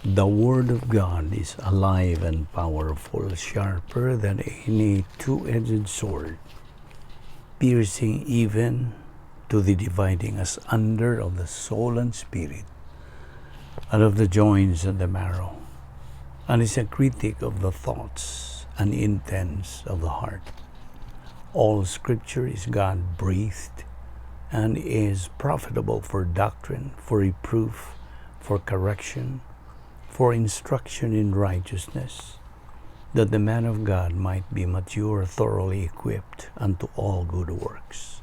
The Word of God is alive and powerful, sharper than any two-edged sword, piercing even to the dividing asunder of the soul and spirit, and of the joints and the marrow, and is a critic of the thoughts and intents of the heart. All Scripture is God breathed and is profitable for doctrine, for reproof, for correction, for instruction in righteousness, that the man of God might be mature, thoroughly equipped unto all good works.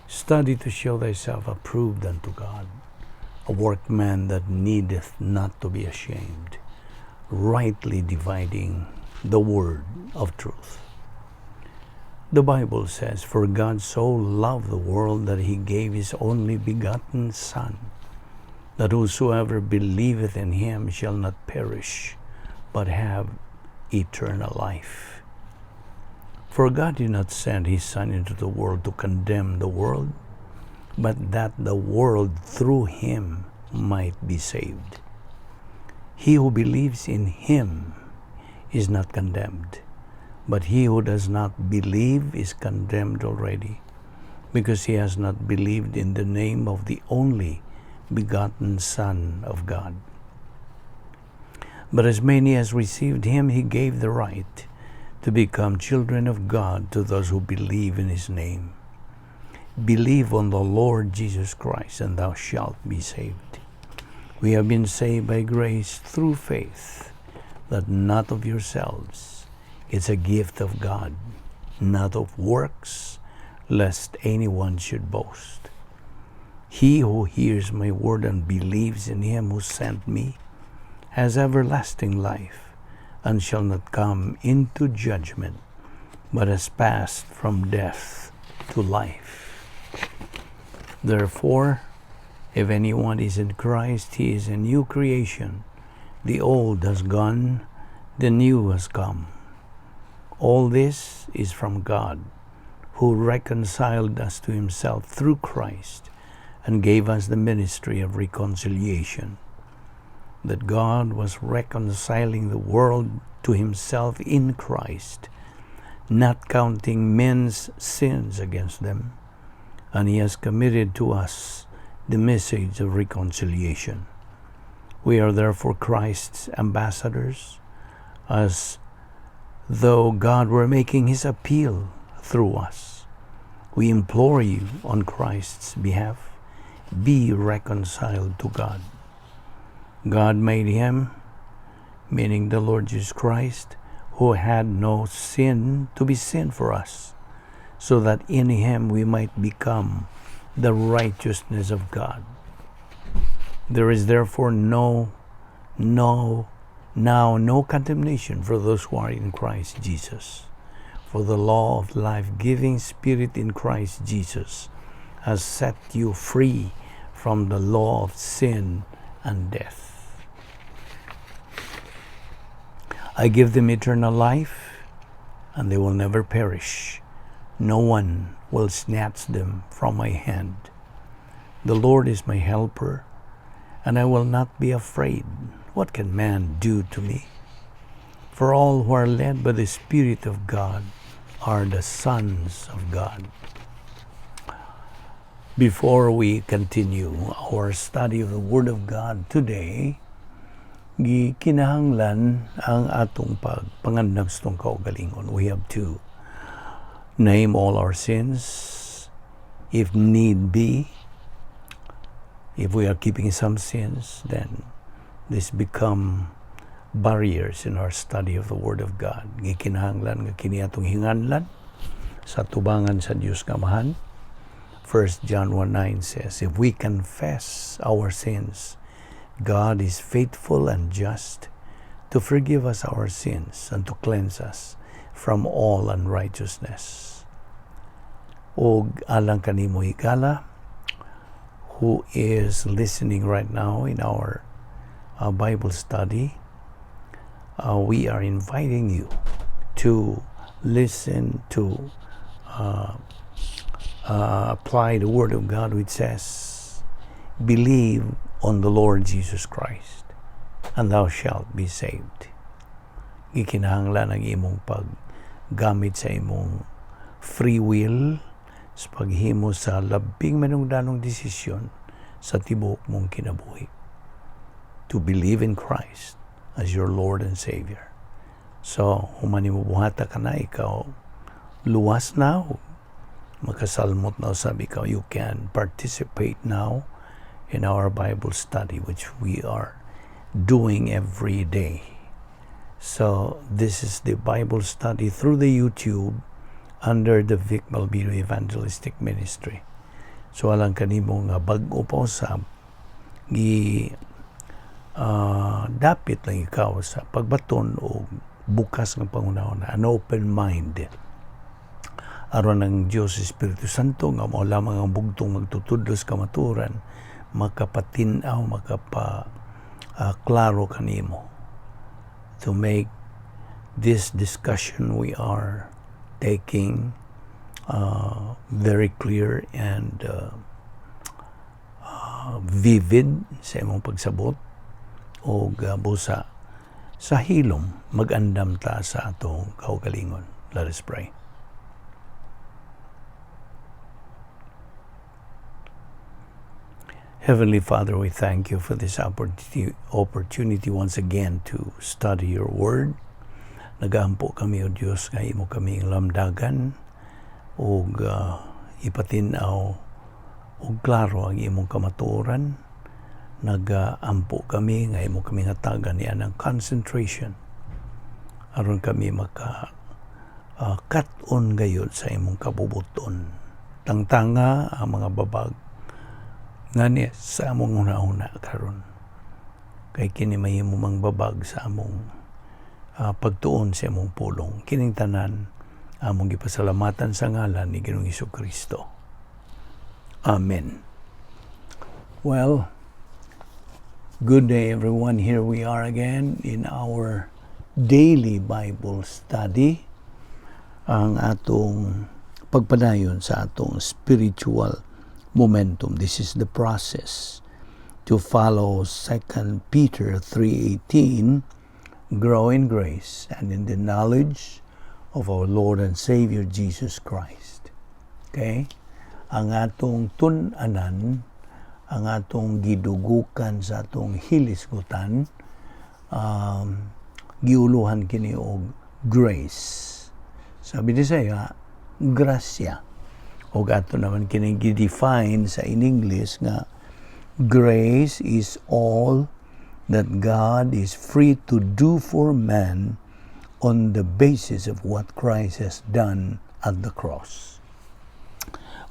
Study to show thyself approved unto God, a workman that needeth not to be ashamed, rightly dividing the word of truth. The Bible says, "For God so loved the world that he gave his only begotten Son, that whosoever believeth in him shall not perish, but have eternal life." For God did not send his Son into the world to condemn the world, but that the world through him might be saved. He who believes in him is not condemned, but he who does not believe is condemned already, because he has not believed in the name of the only begotten Son of God. But as many as received him, he gave the right to become children of God, to those who believe in his name. Believe on the Lord Jesus Christ, and thou shalt be saved. We have been saved by grace through faith, that not of yourselves. It's a gift of God, not of works, lest anyone should boast. He who hears my word and believes in him who sent me has everlasting life and shall not come into judgment, but has passed from death to life. Therefore, if anyone is in Christ, he is a new creation. The old has gone, the new has come. All this is from God, who reconciled us to himself through Christ and gave us the ministry of reconciliation. That God was reconciling the world to himself in Christ, not counting men's sins against them, and he has committed to us the message of reconciliation. We are therefore Christ's ambassadors, as though God were making his appeal through us. We implore you on Christ's behalf, be reconciled to God. God made him, meaning the Lord Jesus Christ, who had no sin, to be sin for us, so that in him we might become the righteousness of God. There is therefore no, no, now no condemnation for those who are in Christ Jesus. For the law of life-giving Spirit in Christ Jesus has set you free from the law of sin and death. I give them eternal life, and they will never perish. No one will snatch them from my hand. The Lord is my helper, and I will not be afraid. What can man do to me? For all who are led by the Spirit of God are the sons of God. Before we continue our study of the Word of God today, gikinahanglan ang atong pagpangandam sa atong kaugalingon. We have to name all our sins if need be. If we are keeping some sins, then this become barriers in our study of the Word of God. Gikinahanglan nga kini atong hinganlan sa tubangan sa Dios nga Amahan. 1 John 1:9 says, "If we confess our sins, God is faithful and just to forgive us our sins and to cleanse us from all unrighteousness." Og alang kanimo, higala, who is listening right now in our Bible study, we are inviting you to listen to apply the Word of God, which says, "Believe on the Lord Jesus Christ." and thou shalt be saved. Gikinahanglan ang imong paggamit sa imong free will sa paghimo sa labing manungdanong desisyon sa tibuok mong kinabuhi. To believe in Christ as your Lord and Savior. So, human nimo buhata kana, ikaw luwas na, makasalmot na usab ikaw. You can participate now in our Bible study, which we are doing every day. So, this is the Bible study through the YouTube under the Vic Balbido Evangelistic Ministry. So, alang kanimo nga bag-o pa usab, gi dapit lang ikaw sa pagbaton og bukas nga panghunahuna, an open mind, aron ang Diyos Espiritu Santo, nga mao lamang ang bugtong magtutudlo sa kamatuoran, makapatin-aw, makapa klaro kanimo to make this discussion we are taking very clear and vivid sa imong pagsabot o busa sa hilom magandam ta sa atong kaugalingon. Let us pray. Heavenly Father, we thank you for this opportunity once again to study your word. Nagaampo kami, O Diyos, nga imo kami lamdagan ug ipatin-aw og klaro ang imong kamatuoran. Nagaampo kami nga imo kami hatagan niya ng concentration aron kami maka kat-on gayud sa imong kabubuton. Tangtanga ang mga babag ngani sa among hunahuna karon, kay kini mahimo mang babag sa among pagtuon sa imong pulong. Kining tanan among gipasalamatan sa ngalan ni Ginoong Kristo. Amen. Well, good day, everyone. Here we are again in our daily Bible study. Ang atong pagpadayon sa atong spiritual momentum. This is the process to follow 2 Peter 3:18, grow in grace and in the knowledge of our Lord and Savior Jesus Christ. Okay? Ang atong tun-anan, ang atong gidugukan sa atong hilisgutan, giuluhan kini og grace. Sabi ni saya, grasya. O ato naman kini gi-define sa in English nga grace is all that God is free to do for man on the basis of what Christ has done at the cross.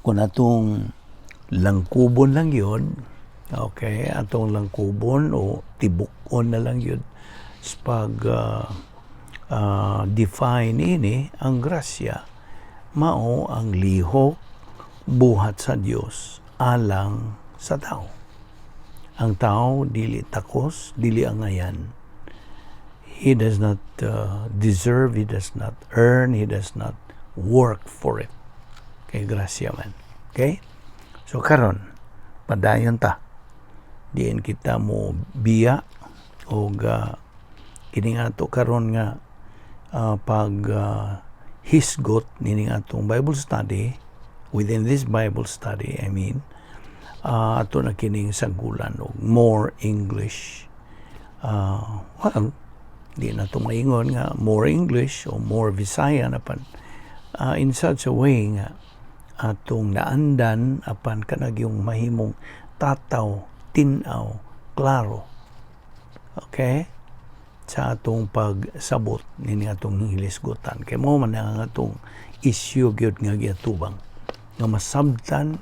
Kung atong langkubon lang yun, okay, atong langkubon o tibukon na lang yun sa pag define ini, ang grasya mao ang lihok buhat sa Dios alang sa tao. Ang tao dili takos, dili angayan. He does not deserve, he does not earn, he does not work for it. Kay grasya man. Okay? So karon, padayon ta. Diin kita mo biya og kini nga ato karon nga pag hisgot nining atong Bible study, within this Bible study, I mean, ato na kining sagulan og more English. Well, di na ito maingon nga more English o more Visayan, apan in such a way nga atong naandan apan kanag yung mahimong tataw, tin-aw, klaro. Okay? Sa atong pagsabot nini atong hilisgutan. Kay mo man ang atong issue gyud nga giatubang nga masabtan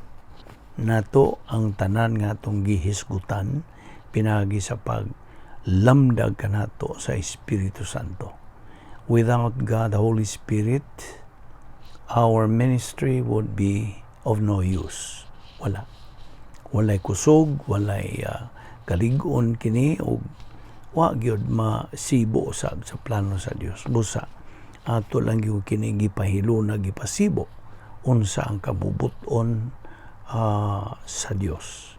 nato ang tanan nga atong gihisgutan pinagi sa paglamdag kanato sa Espiritu Santo. Without God, the Holy Spirit, our ministry would be of no use. Wala. Walay kusog, walay kalig-on kini og wa gyud masibo usab sa plano sa Dios. Busa ato lang gyud kini gipahiluna, gipasibo unsa ang kabubuton sa Dios.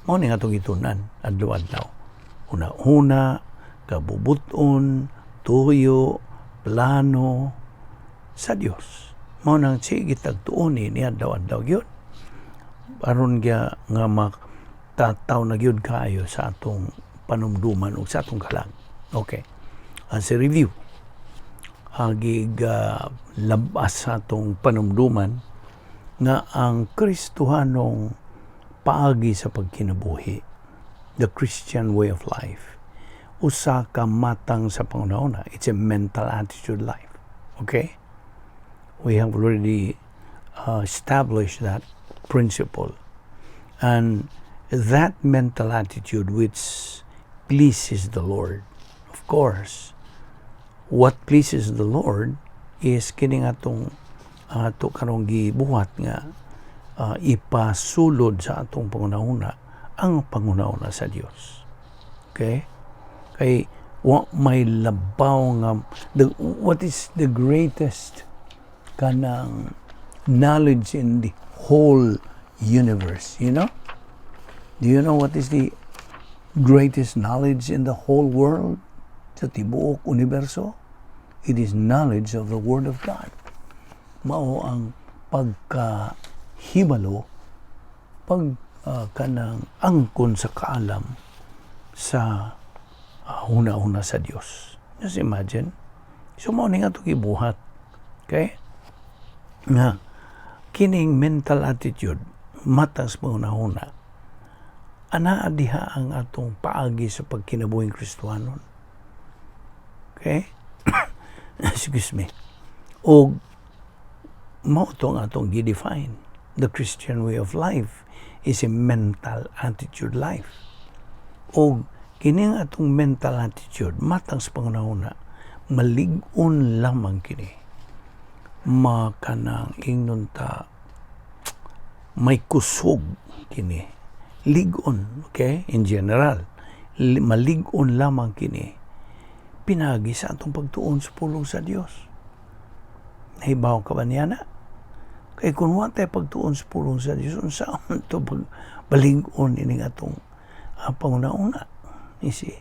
Mao ni atong gitunan adlaw-adlaw. Una-una, Kabubuton, tuyo, plano sa Dios. Mao nang sige tagtuon ni adlaw-adlaw gyud. Aron gya nga makatataw na gyud kaayo sa atong panumduman ug sa atong kalag. Okay. As a review, agig labas sa atong panumduman nga ang Kristohanong paagi sa pagkinabuhi, the Christian way of life, usa ka matang sa panghuna-huna. It's a mental attitude life. Okay? We have already established that principle. And that mental attitude which pleases the Lord. Of course, what pleases the Lord is kining atong ato karong gibuhat nga ipasulod sa atong panghuna-huna ang panghuna-huna sa Dios. Okay? Kay wa may labaw nga what is the greatest kanang knowledge in the whole universe? Do you know what is the greatest knowledge in the whole world? Sa tibuok universo? It is knowledge of the Word of God. Mao ang pagkahibalo, pag kanang angkon sa kaalam sa huna-huna sa Dios. Just imagine. So mao ni nga itong gibuhat. Okay? Nga, kining mental attitude, matang sa huna-huna, anaa diha ang atong paagi sa pagkinabuhing Kristohanon. Okay? Excuse me. O mao to ang atong gi-define. The Christian way of life is a mental attitude life. O kining atong mental attitude, matang sa panghuna-huna, malig-on lamang kini. Makanang ingnon ta may kusog kini. Lig-on, okay? In general, malig-on lamang kini pinagi sa atong pagtuon sa pulong sa Dios. Nahibaw ka ba niya na? Kay kung wa tay pagtuon sa pulong sa Dios, unsaon to pag balig-on ining atong panghuna-huna? You see?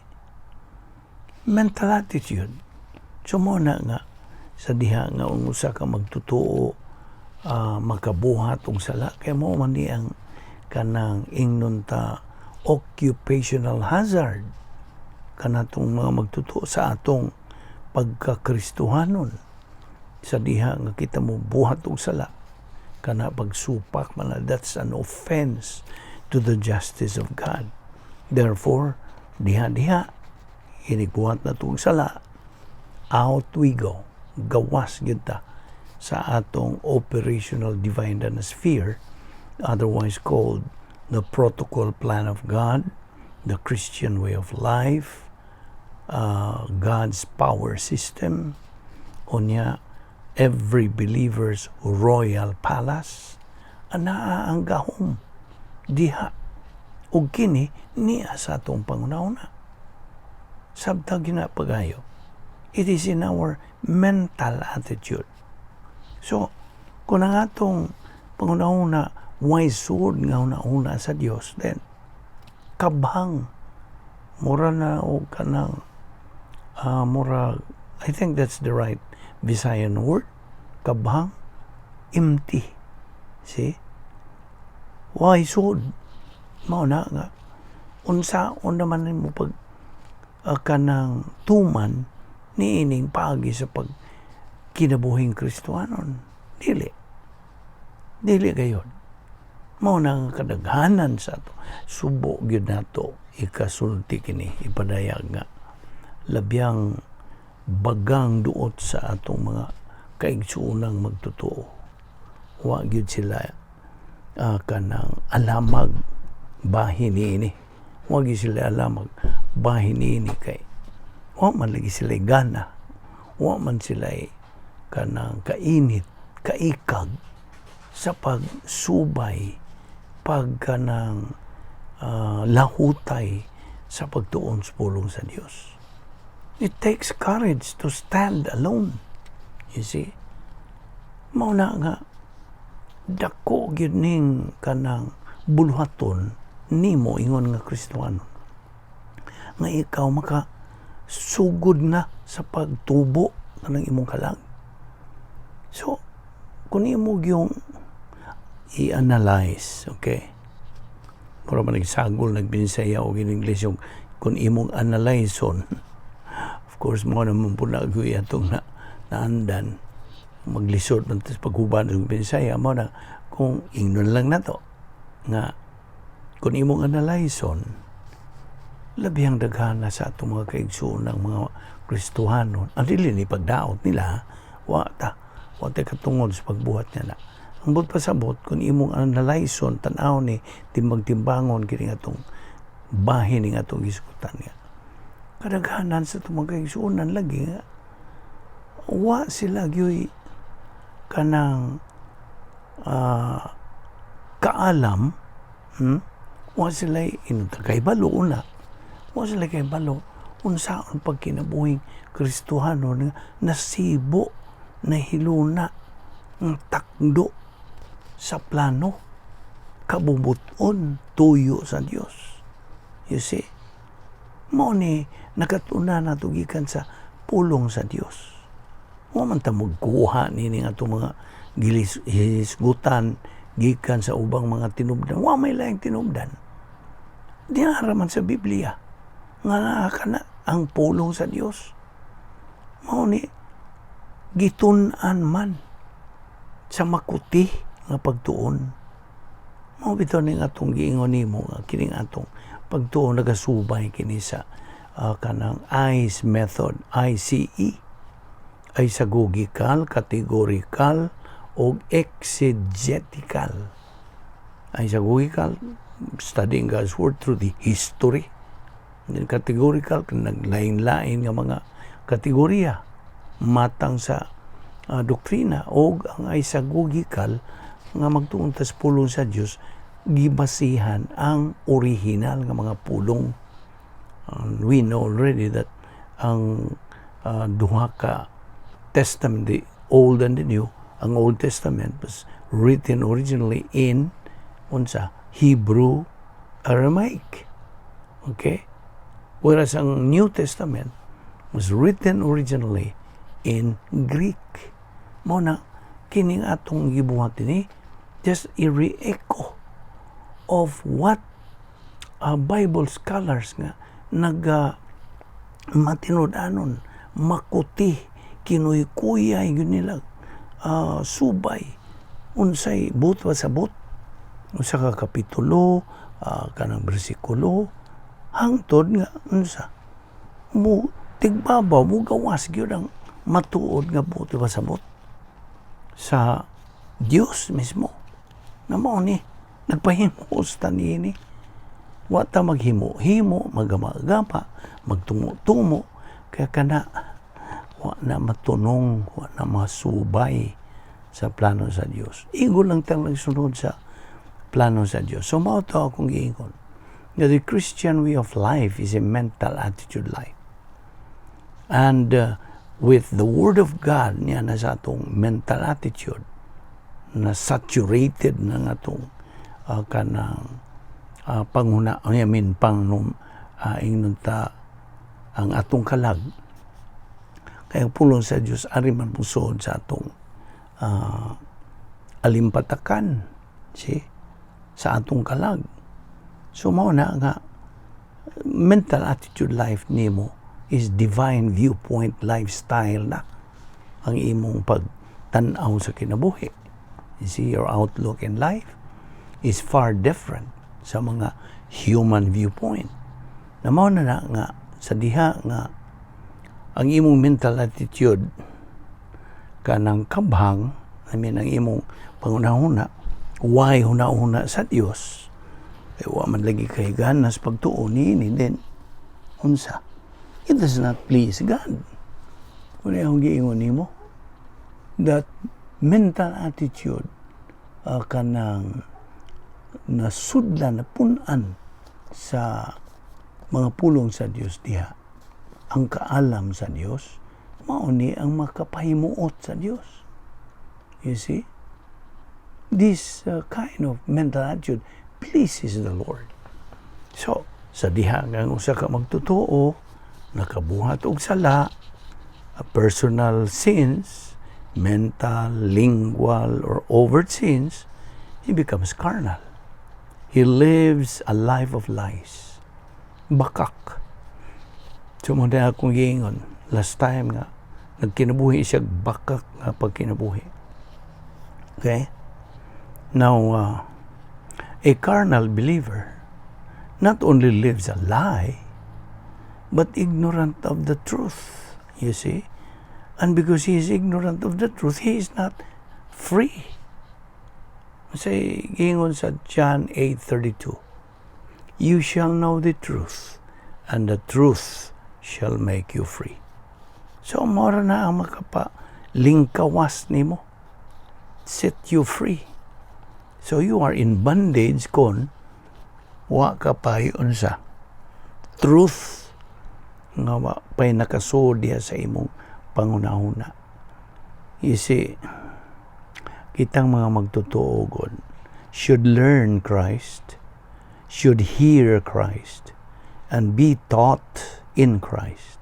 Mental attitude. So mao na nga sa diha nga ang usa ka magtotoo makabuhat og sala kay mao man ni ang kanang ingnon ta occupational hazard kanatong mga magtotoo sa atong pagkakristohanon. Sa diha nga kita mo buhat og sala, kana pagsupak man na, that's an offense to the justice of God. Therefore, diha diha inigbuhat na tong sala, out we go, gawas gyud ta sa atong operational divine sphere, otherwise called the protocol plan of God, the Christian way of life, God's power system, unya every believer's royal palace, anaa ang gahom diha ug kini niya sa atong panghuna-huna. Sabta gina pagayo. It is in our mental attitude. So, kung ang atong panghuna-huna way sud nga huna-huna sa Dios, then kabhang, mura na og kanang mura, I think that's the right Visayan word, kabhang, empty. See? Way sud. Mao na nga unsaon naman nimo pag kanang tuman niining paagi sa pag kinabuhing Kristohanon? Dili. Dili gayon. Mao na nga kadaghanan sa ato. Subo gyud nato ikasulti kini, ipadayag nga labyang bagang duot sa atong mga kaigsuonang magtotoo. Wa gyud sila kanang alamag bahin niini. Wa gyud sila alamag bahin niini kay wa man lagi sila gana. Wa man sila kanang kainit, kaikag sa pagsubay, pag kanang lahutay sa pagtuon sa pulong sa Dios. It takes courage to stand alone. You see? Mao na nga dako gyud ning kanang buluhaton nimo ingon nga Kristohanon. Nga ikaw maka Sugod na sa pagtubo kanang imong kalag. So, kung imo yung i-analyze, okay? Mura man nagsagol, nagbinsaya og in English yung kung imong analyze on. Of course, mo naman po na atong na naandan maglisod man tas paghuban sa Binsaya. Mo na kung ingnon lang nato nga kung imong analyze-on, labihang daghan na sa atong mga kaigsuon ng mga Kristohanon ang dili ni pagdaot nila. Wa ta katungod sa pagbuhat niya na ang buot pasabot. Kung imong analyze-on, tan-aw ni timbang-timbangon kini atong bahin ning atong gisgutan nga kadaghanan sa atong mga kaigsuonan lagi nga wa sila gyoy kanang kaalam, Wa sila inunta kay balo una, wa sila kay balo unsaon pagkinabuhing Kristohano nga nasibo, nahiluna ang takdo sa plano, kabubuton, tuyo sa Dios. You see, mao ni nakatuna nato gikan sa pulong sa Dios. Wa man ta magkuha nini nga atong mga gilis hisgutan gikan sa ubang mga tinubdan. Wa may laing tinubdan. Dinara man sa Biblia nga naa kana ang pulong sa Dios. Mao ni gitun-an man sa makuti nga pagtuon. Mao bitaw ning atong giingon nimo nga kining atong pagtuon nagasubay kini sa kanang ICE method, ICE, isagogical, categorical o exegetical. Isagogical, studying God's Word through the history. And then categorical, naglain-lain nga mga kategorya matang sa doktrina, o ang isagogical nga magtuon tas pulong sa Dios, gibasihan ang original nga mga pulong. And we know already that ang duha ka Testament, the Old and the New, ang Old Testament was written originally in unsa? Hebrew, Aramaic. Okay? Whereas ang New Testament was written originally in Greek. Mo na kining atong gibuhat ini just a re-echo of what Bible scholars nga naga matinud-anon, makuti, kinuy-kuyay gyud nila subay unsay buot pasabot, usa ka kapitulo, kanang bersikulo, hangtod nga unsa mo tigbabaw, mo gawas gyud ang matuod nga buot pasabot sa Dios mismo na mao ni nagpahimo ta niini. Wa ta maghimo himo, magama-gama, magtumo-tumo, kaya kana wa na matunong, wa na masubay sa plano sa Dios. Igo lang tang nagsunod sa plano sa Dios. So mao to akong giingon nga the Christian way of life is a mental attitude life, and with the Word of God niya na sa atong mental attitude na saturated na nga atong kanang panghuna, I mean pang ingnon ta ang atong kalag, kay ang pulong sa Dios ari man musuod sa atong alimpatakan, see, sa atong kalag. So mao na nga mental attitude life nimo is divine viewpoint lifestyle na ang imong pagtan-aw sa kinabuhi. You see, your outlook in life is far different sa mga human viewpoint. Na mao na na nga sa diha nga ang imong mental attitude kanang kabhang, I mean, ang imong pangunahuna why huna-huna sa Dios, kay wa man lagi kay ganas pagtuo niini, then unsa, it does not please God. Kung akong giingon nimo that mental attitude kanang nasudlan na punan sa mga pulong sa Dios diha, ang kaalam sa Dios mao ni ang makapahimuot sa Dios. You see, this kind of mental attitude pleases the Lord. So sa diha nga ang usa ka magtotoo Nakabuhat og sala, personal sins, mental, lingual, or overt sins, he becomes carnal. He lives a life of lies. Bakak. So, mao na akong giingon last time nga nagkinabuhi siya bakak nga pagkinabuhi. Okay? Now, a carnal believer not only lives a lie, but ignorant of the truth, you see? And because he is ignorant of the truth, he is not free. Say, giingon sa John 8:32, "You shall know the truth, and the truth shall make you free." So, mao ra na ang makapa lingkawas nimo. Set you free. So, you are in bondage kon wa ka pay unsa truth nga wa pay nakasuod diha sa imong panghunahuna. You see, kitang mga magtotoo should learn Christ, should hear Christ, and be taught in Christ.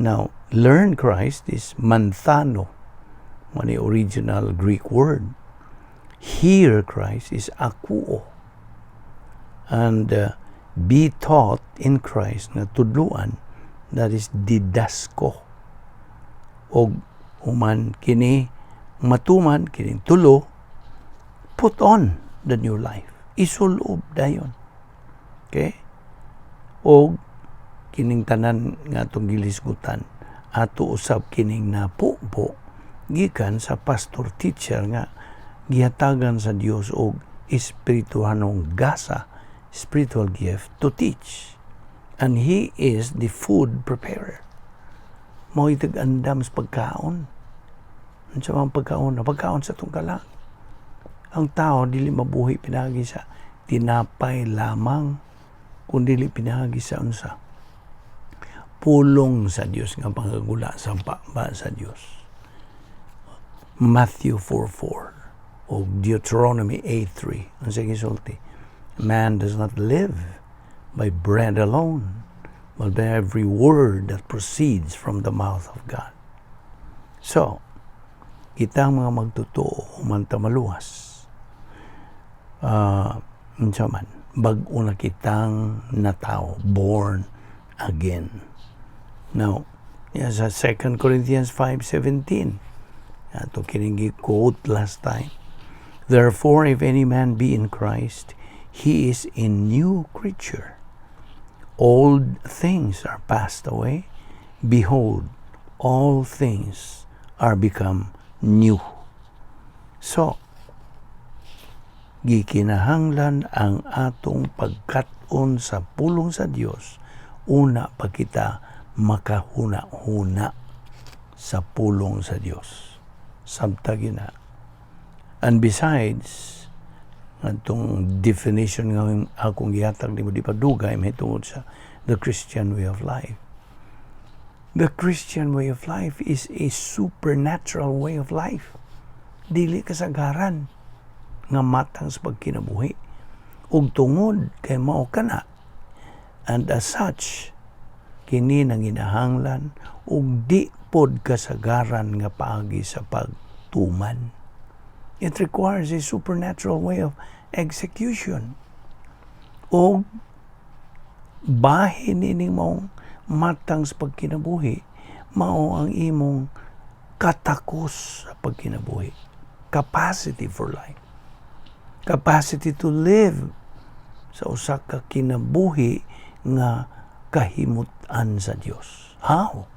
Now, learn Christ is manthano, one original Greek word. Hear Christ is akuo. And be taught in Christ nga tudluan, that is didasko. Og human kini matuman kining tulo, put on the new life. Isulob dayon. Okay? Og kining tanan nga atong gilisgutan, ato usab kining napupo gikan sa pastor teacher nga gihatagan sa Dios og espirituhanong gasa, spiritual gift to teach. And he is the food preparer. Mao andam sa pagkaon. Unsa man pagkaon? Na pagkaon sa atong kalag. Ang tao dili mabuhi pinaagi sa tinapay lamang, kun dili pinaagi sa unsa? Pulong sa Dios nga pangagula sa baba sa Dios. Matthew 4:4 o Deuteronomy 8:3. Ang sige sulti, "Man does not live by bread alone, but by every word that proceeds from the mouth of God." So, kita ang mga magtotoo human ta maluwas. Unsa man, bag-o na kitang natawo, born again. Now, yeah, sa 2 Corinthians 5:17, ato kining quote last time. "Therefore, if any man be in Christ, he is a new creature. Old things are passed away. Behold, all things are become new." So, gikinahanglan ang atong pagkat-on sa pulong sa Dios una pa kita makahuna-huna sa pulong sa Dios. Sabta gina. And besides, atong definition nga akong gihatag nimo di pa dugay mahitungod sa the Christian way of life. The Christian way of life is a supernatural way of life. Dili kasagaran nga matang sa pagkinabuhi. Ug tungod kay mao kana, and as such, kini nanginahanglan ug di pod kasagaran nga paagi sa pagtuman. It requires a supernatural way of execution. O bahin ining maong matang sa pagkinabuhi, mao ang imong katakos sa pagkinabuhi. Capacity for life. Capacity to live sa usa ka kinabuhi nga kahimutan sa Dios. How?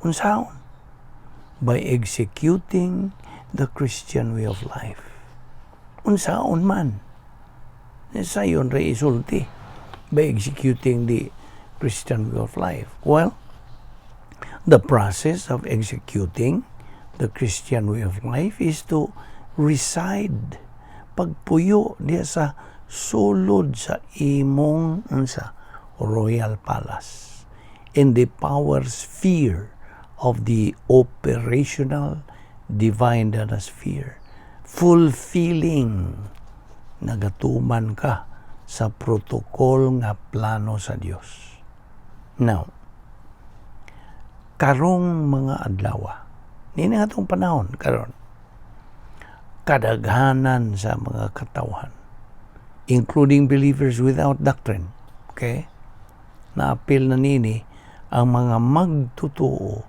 Unsaon? By executing the Christian way of life. Unsaon man? Sayon ra isulti, by executing the Christian way of life. Well, the process of executing the Christian way of life is to reside, pagpuyo diya sa sulod sa imong unsa, royal palace, in the power sphere of the operational divine sphere, fulfilling, nagatuman ka sa protocol nga plano sa Dios. Now, karong mga adlaw, nini nga atong panahon karon, kadaghanan sa mga katawhan, including believers without doctrine, okay? Naapil na nini ang mga magtutuo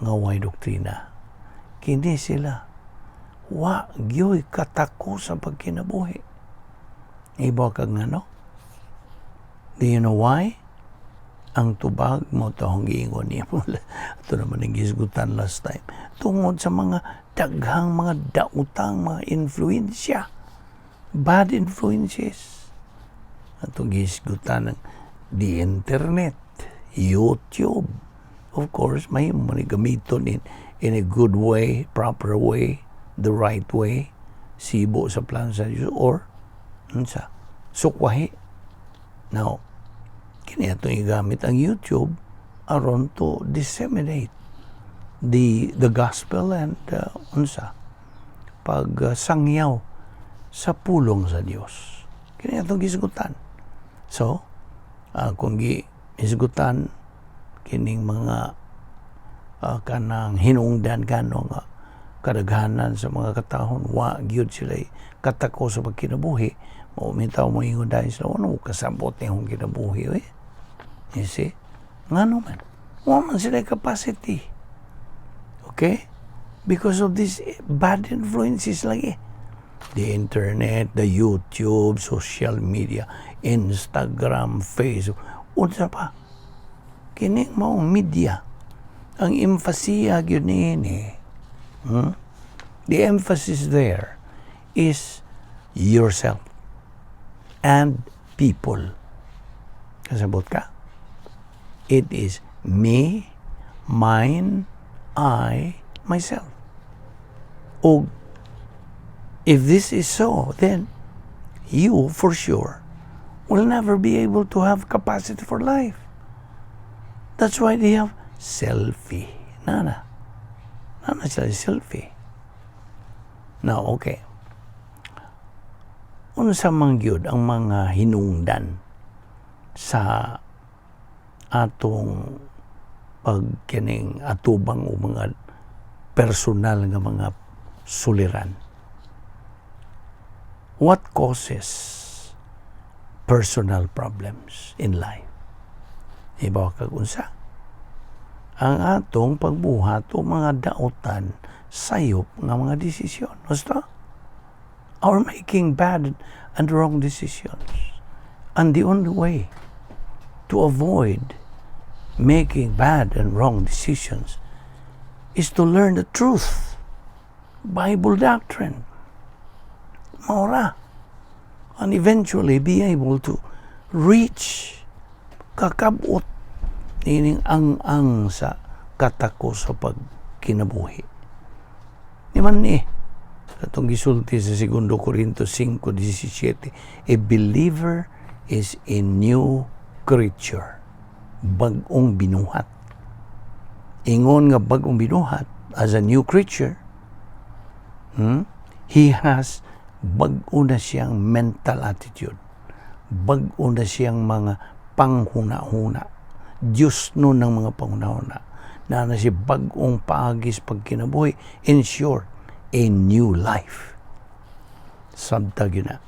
nga way doktrina. Kini sila, wa gyoy katako sa pagkinabuhi. Ibaw kag ngano? Do you know why? Ang tubag mao to akong giingon niya. Ito naman ang gisgutan last time. Tungod sa mga daghang mga dautang mga influensya. Bad influences. Atong gisgutan ng the internet, YouTube. Of course, may mo ni gamiton in a good way, proper way, the right way, sibo sa plano sa Diyos, or unsa, sukwahi. Now, kini atong igamit ang YouTube aron to disseminate the gospel and unsa pag sangyaw sa pulong sa Dios. Kini atong gisgutan. So, kung gisgutan kining mga kanang hinungdan kano nga kadaghanan sa mga katahon wa gyud sila katako sa pagkinabuhi, mao bitaw mo ingon dahil sila, "Ano kasabot ni akong kinabuhi eh?" You see, ngano man wa man sila capacity, okay, because of these bad influences lagi, the internet, the YouTube, social media, Instagram, Facebook, unsa pa. Kini maong media. Ang emphasis gyud niini, The emphasis there is yourself and people. Kasabot ka? It is me, mine, I, myself. O if this is so, then you for sure will never be able to have capacity for life. That's why they have selfie. Nana. Nana sila selfie. Now, okay. Unsa man gyud ang mga hinungdan sa atong pagkining atubang o mga personal nga mga suliran? What causes personal problems in life? Ibaw kag unsa? Ang atong pagbuhat o mga dautan, sayop nga mga desisyon. Basta? Our making bad and wrong decisions. And the only way to avoid making bad and wrong decisions is to learn the truth. Bible doctrine. Mao ra. And eventually be able to reach kakabot ining ang-ang sa katako sa pagkinabuhi. Ni man ni atong gisulti sa 2 Corinto 5:17, a believer is a new creature. Bag-ong binuhat. Ingon nga bag-ong binuhat as a new creature, He has bag-o na siyang mental attitude. Bag-o na siyang mga panghuna-huna. Diyos no ng mga panghuna-huna. Na si bag-ong paagi sa pagkinabuhi. In short, a new life. Sabta gyud na.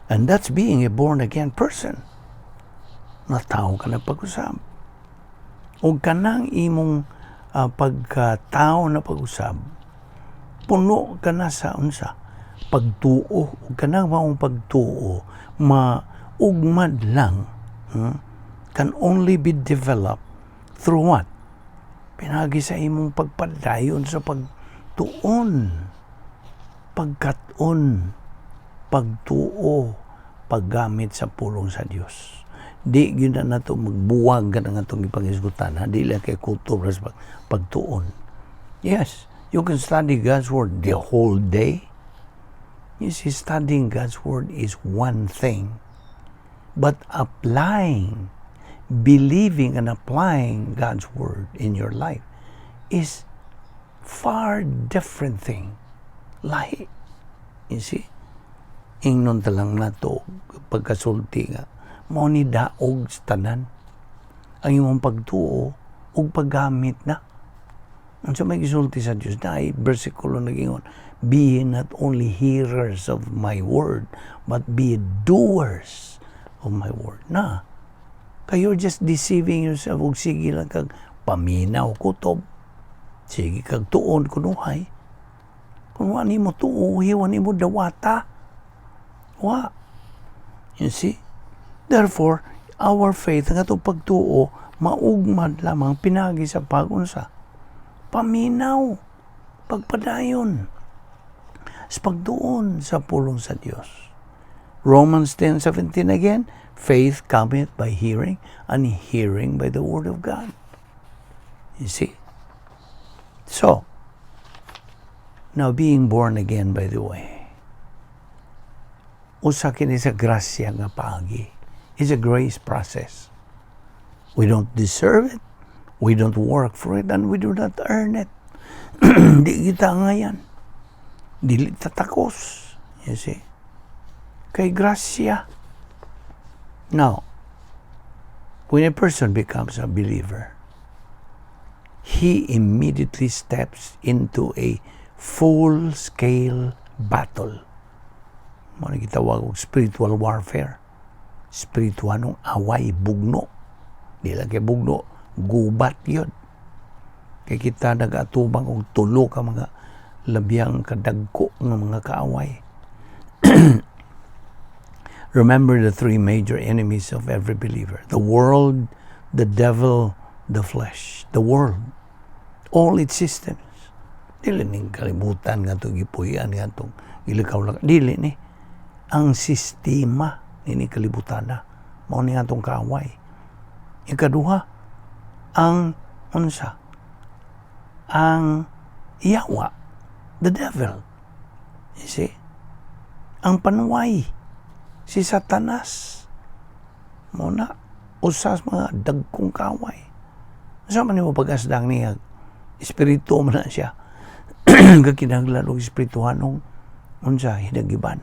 And that's being a born again person. Natawo ka na pag-usab. O kanang imong pagkatao na pag-usab, puno ka na sa unsa, pagtuo. Ug kanang maong pagtuo maugmad lang, can only be developed through what? Pinagi sa imong pagpadayon sa pagtuon, pagkat-on, pagtuo, paggamit sa pulong sa Dios. Di gyud na nato magbuwag ka ng atong ipanghisgutan, ha? Di lang kay kultura sa pagtuon. Yes, you can study God's Word the whole day. You see, studying God's Word is one thing. But applying, believing and applying God's Word in your life is far different thing. Lahi. You see? Ingnon ta lang nato pagkasulti nga mao ni daog sa tanan. Ang imong pagtuo ug paggamit na. Unsa may gisulti sa Dios na bersikulo nagingon, "Be ye not only hearers of my word, but be doers of my word." Na, kay you're just deceiving yourself ug sige lang kag paminaw kutob. Sige kag tuon kunuhay. Kung wa nimo tuo, wa nimo dawata. Wa. You see? Therefore, our faith, ang atong pagtuo, maugmad lamang pinagi sa pagunsa. Paminaw, pagpadayon, sa pagtuon sa pulong sa Dios. Romans 10:17 again, "Faith cometh by hearing, and hearing by the word of God." You see? So, now being born again, by the way, usa kini sa grasya nga paagi. It's a grace process. We don't deserve it, we don't work for it, and we do not earn it. Di kita ngayan. Dili ta takos. You see? Kay grasya. Now, when a person becomes a believer, he immediately steps into a full-scale battle. Mao na gitawag og spiritual warfare. Spiritualong away, bugno. Di lang kay bugno, gubat yun. Kay kita nag-atubang og tulo ka mga labyang kadagko nga mga kaaway. Remember the three major enemies of every believer: the world, the devil, the flesh. The world, all its systems. Dili ning kalibutan nga itong gipuy-an nga itong gilikaw lang. Dili ni. Ang sistema nini kalibutan na. Mao ni atong kaaway. Ikaduha, ang unsa? Ang yawa, the devil. You see? Ang panuway, si Satanas. Mao na, usas mga dagkong kaaway. Sa man nimo pag-asdang niya, espiritu man na siya. Kakinahanglan og espirituhanong unsa hinagiban.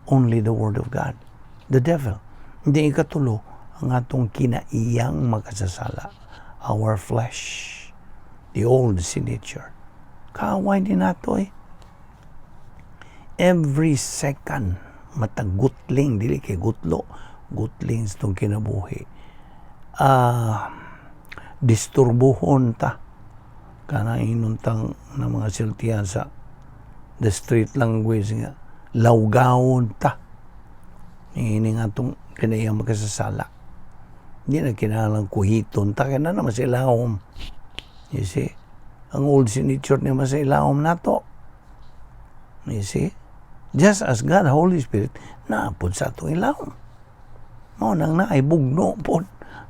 Only the word of God. The devil. Hindi ikatulo, ang atong kinaiyang makasasala. Our flesh. The old sin nature. Kaaway din nato eh. Every second, matag gutling, dili kay gutlo, gutling sa itong kinabuhi. Disturbuhon ta. Kanang inuntang ng mga siltihan sa the street language nga, lawgawon ta. Ini nga itong kinaiyang makasasala. Hindi na kinahanglan kuhiton ta, kaya na naman sa ilawom. You see? Ang old sin nature niya sa ilawom nato. You see? Just as God, Holy Spirit, naapod sa atong ilawom. Mao nang naay bugno pod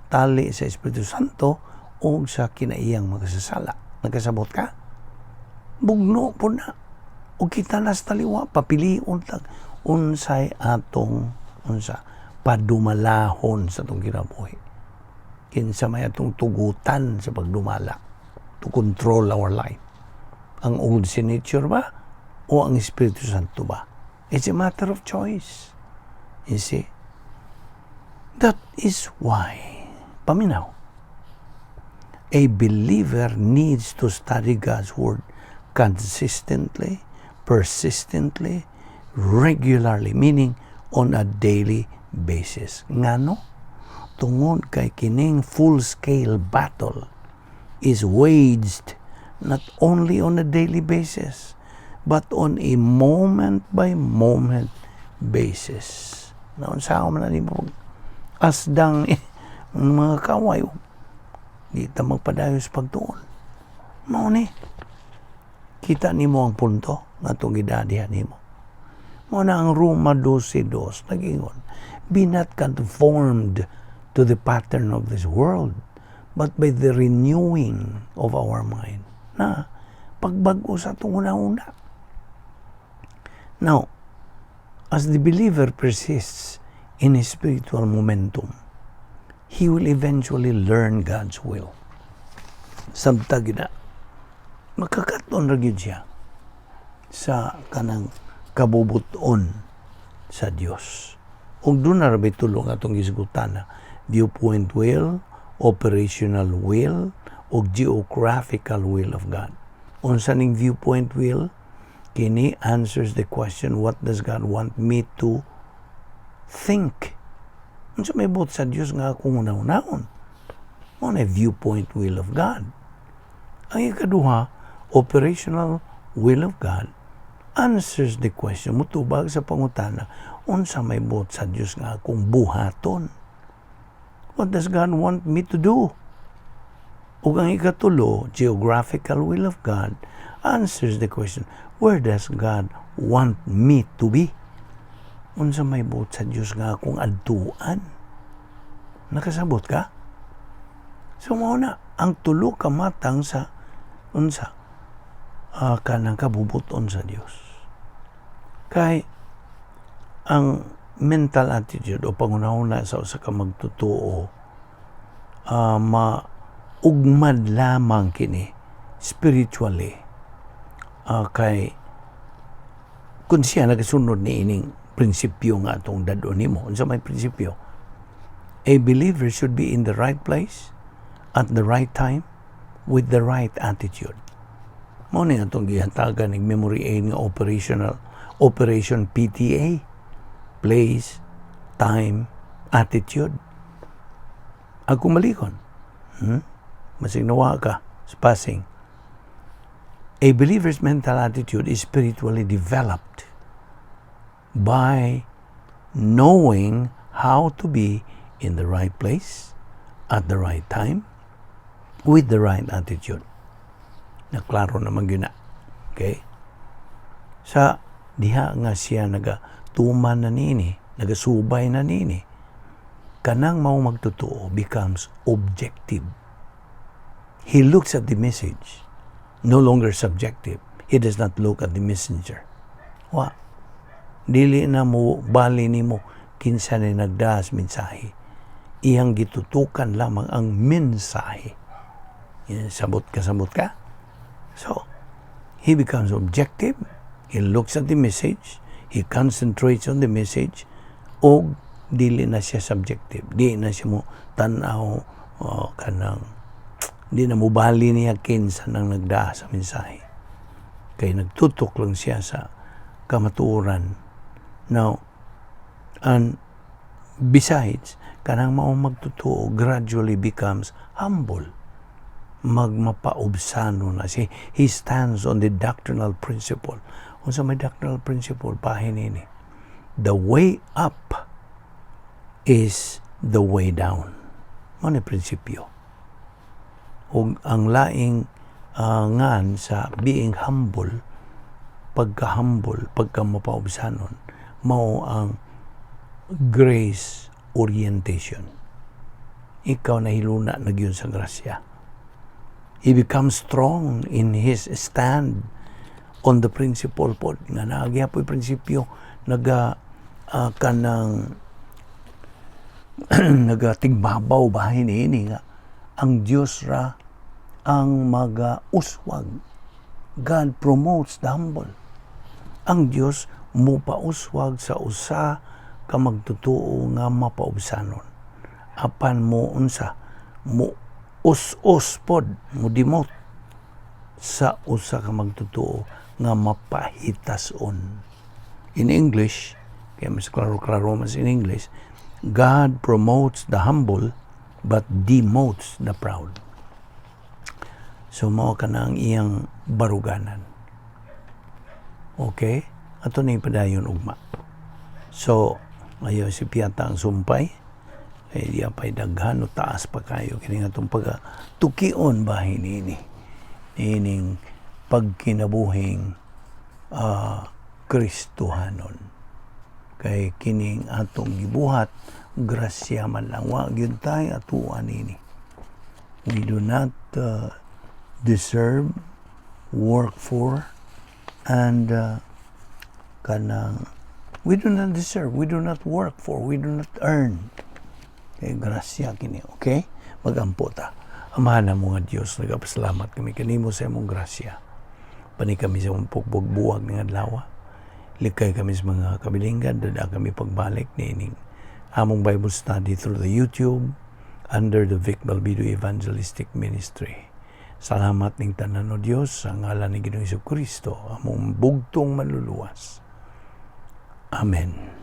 tali sa Espiritu Santo o sa kinaiyang makasasala. Nagkasabot ka? Bugno pod na. O kita nas taliwa, papilion tag unsay atong unsa padumalahon sa atong kinabuhi. Kinsa may atong tugutan sa pagdumala to control our life. Ang old sin nature ba o ang Espiritu Santo ba? It's a matter of choice. You see? That is why, paminaw, a believer needs to study God's Word consistently, persistently, regularly, meaning on a daily basis. Ngano? Tungod kay kining full-scale battle is waged not only on a daily basis, but on a moment by moment basis. Naunsa man na nimo asdang mga kaway, di ta magpadayon sa pagtuon. Mao ni. Kita nimo ang punto nga itong gidadihan nimo. Mao na ang Roma 12:2 nagingon, "Be not conformed to the pattern of this world, but by the renewing of our mind." Na, pagbago sa atong una-una. Now, as the believer persists in his spiritual momentum, he will eventually learn God's will. Samtang na, makakaton ra gyud siya sa kanang kabubuton sa Dios. Ug doon na ra tulong atong gisgutan na viewpoint will Operational will o geographical will of God. Unsa ning viewpoint will? Kini answers the question, what does God want me to think? Unsa may buot sa Dios nga akong hunahunahon? Mao na viewpoint will of God. Ang ikaduha, operational will of God, answers the question, mutubag sa pangutana, unsa may buot sa Dios nga akong buhaton? What does God want me to do? Ug ang ikatulo, geographical will of God, answers the question, where does God want me to be? Unsa may buot sa Dios nga akong adtuan? Nakasabot ka? So mao na ang tulo ka matang sa unsa kanang kabubuton sa Dios. Kay ang mental attitude o panghunahuna sa usa ka magtotoo, maugmad lamang kini spiritually kay kung siya nagasunod ni ining prinsipyo nga atong dad-on nimo. Unsa may prinsipyo? A believer should be in the right place at the right time with the right attitude. Mao ni atong gihatagan ng memory aid nga operational operation PTA, place, time, attitude. Ako malikon, Masig nawa ka sa passing. A believer's mental attitude is spiritually developed by knowing how to be in the right place at the right time with the right attitude. Naklaro naman gyud na. Okay? Sa diha nga siya naga tuman na nini, nagasubay na nini, kanang mao magtotoo becomes objective. He looks at the message, no longer subjective. He does not look at the messenger. Wa. Dili na mo bali nimo kinsa ni nagdaas mensahe. Iyang gitutukan lamang ang mensahe. Yan, sabot ka, sabot ka. So, he becomes objective. He looks at the message. He concentrates on the message. O dili na siya subjective. Di na siya mo tanaw o kanang di na mo bali niya kinsa nang nagdaa sa mensahe. Kay nagtutok lang siya sa kamatuoran. Now, and besides, kanang mao magtotoo gradually becomes humble. Magmapaubsano na siya. He stands on the doctrinal principle. Unsa may doctrinal principle bahin ini? The way up is the way down. Mao ni prinsipyo. Ug ang laing ngan sa being humble, pagka-humble, pagka-mapaubsanon, mao ang grace orientation. Ikaw nahiluna na gyud sa grasya. He becomes strong in his stand on the principle pod nga naa gyapoy prinsipyo naga kanang nagatigbabaw bahin ini nga ang Dios ra ang maga-uswag. God promotes the humble. Ang Dios mupauswag sa usa ka magtotoo nga mapaubsanon. Apan mo unsa mo us-us pod, mo demote sa usa ka magtotoo nga mapahitason. In English, kaya mas klaro-klaro mas in English, God promotes the humble but demotes the proud. So mao ka na ang iyang baruganan. Okay? Ato na padayon ugma. So, ayaw si Piata ang sumpay. Kay diya pa'y daghan o taas pa kayo. Kini nga itong pagka tukion ba hinini. Ining pagkinabuhing Kristohanon. Kay kining atong gibuhat, grasya man lang. Wa gyud tay atuan nini. We do not deserve, work for, and kanang we do not deserve, we do not work for, we do not earn. Kay grasya kini, okay? Magampo ta. Amahan na mga Diyos, nagapasalamat kami kanimo sa imong grasya. Pani kami sa imong pugbuwag ng adlaw. Likay kami sa mga kabilinggan, dada kami pagbalik ni ining among Bible study through the YouTube, under the Vic Balbido Evangelistic Ministry. Salamat ning tanan, O Dios, sa ngalan ni Ginoong Kristo, among bugtong Manluluwas. Amen.